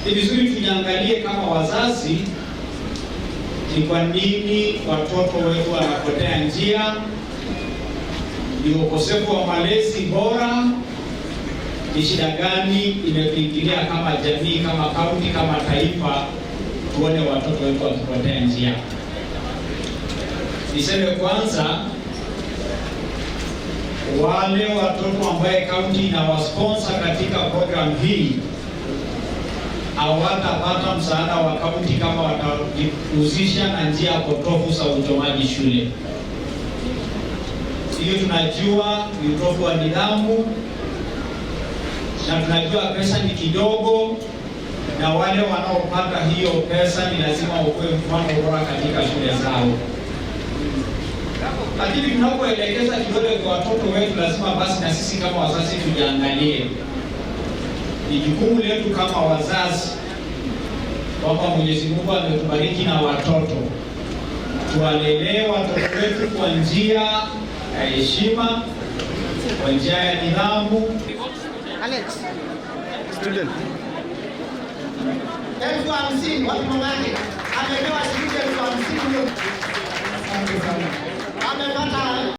Ni vizuri tujiangalie kama wazazi, ni kwa nini watoto wetu wanapotea njia? Ni ukosefu wa malezi bora? Ni shida gani imetuingilia kama jamii, kama kaunti, kama taifa, tuone watoto wetu wakipotea njia? Niseme kwanza, wale watoto ambaye kaunti inawasponsor katika program hii hawatapata msaada wa kaunti kama watajihusisha na njia potofu za uchomaji shule. Hiyo tunajua ni utovu wa nidhamu, na tunajua pesa ni kidogo, na wale wanaopata hiyo pesa ni lazima wakuwe mfano bora katika shule zao. Lakini tunapoelekeza kidole kwa watoto wetu, lazima basi na sisi kama wazazi tujiangalie. Ni jukumu letu kama wazazi kwamba Mwenyezi Mungu ametubariki na watoto, tuwalelee watoto wetu kwa njia ya heshima, kwa njia ya nidhamu. Alex. Student. 50,000 wapi mama yake? Amepewa shilingi 50,000 huyo. Amepata.